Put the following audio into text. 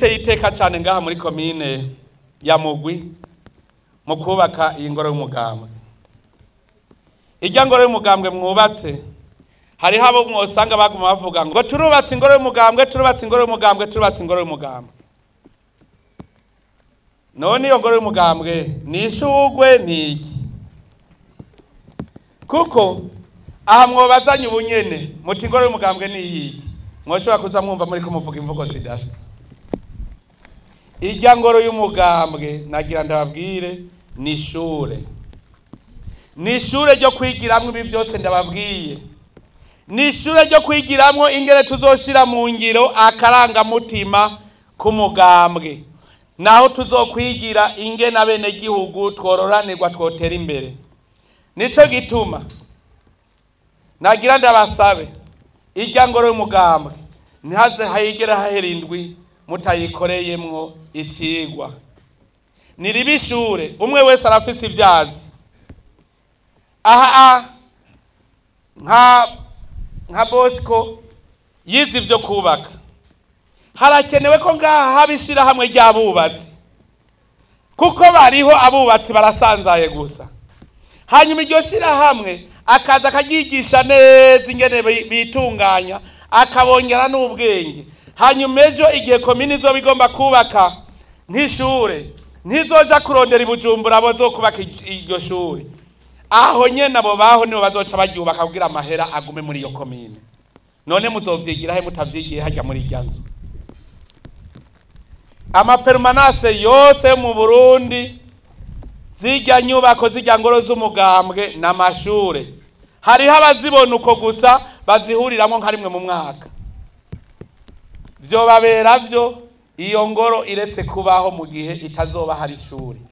Duteye iteka cyane ngaha muri komine ya Mugwi mu kubaka iyi ngoro y'umugambwe. Irya ngoro y'umugambwe mwubatse, hariho abo mwosanga baguma bavuga ngo turubatse ingoro y'umugambwe, turubatse ingoro y'umugambwe, turubatse ingoro y'umugambwe. None iyo ngoro y'umugambwe ni ishurwe, ni iki? Kuko aha mwobazanye ubunyene muti ingoro y'umugambwe ni iyiki, mwoshobora kuza mwumva muri kumuvuga imvugo zidasa. Irya ngoro y'umugambwe nagira ndababwire ni ishure, ni ishure ryo kwigiramwo ibi byose ndababwiye, ni ishure ryo kwigiramwo ingene tuzoshira mu ngiro akarangamutima k'umugambwe, naho tuzokwigira ingene abenegihugu twororanirwa twotera imbere. Nico gituma nagira ndabasabe irya ngoro y'umugambwe ntihaze hayigera hahera indwi mutayikoreyemwo icigwa. Niriba ishure, umwe wese arafise ivyazi. Aha nka Bosco yize ivyo kubaka, harakenewe ko ngaha haba ishirahamwe ry'abubatsi, kuko bariho abubatsi barasanzaye gusa. Hanyuma iryo shirahamwe akaza akaryigisha neza ingene bitunganya, akabongera n'ubwenge. Hanyuma ejo igihe komini izoba igomba kubaka nk'ishure, ntizoja kurondera i Bujumbura bazokubaka iryo shure, aho nyene abo baho nibo bazoca baryubaka kugira amahera agume muri iyo komine. None muzovyigira he mutavyigiye harya muri irya nzu? Amapermanase yose yo mu Burundi, zirya nyubako zirya ngoro z'umugambwe n'amashure, hariho abazibona uko gusa bazihuriramwo nka rimwe mu mwaka. Vyobabera vyo iyo ngoro iretse kubaho mu gihe itazoba hari ishure.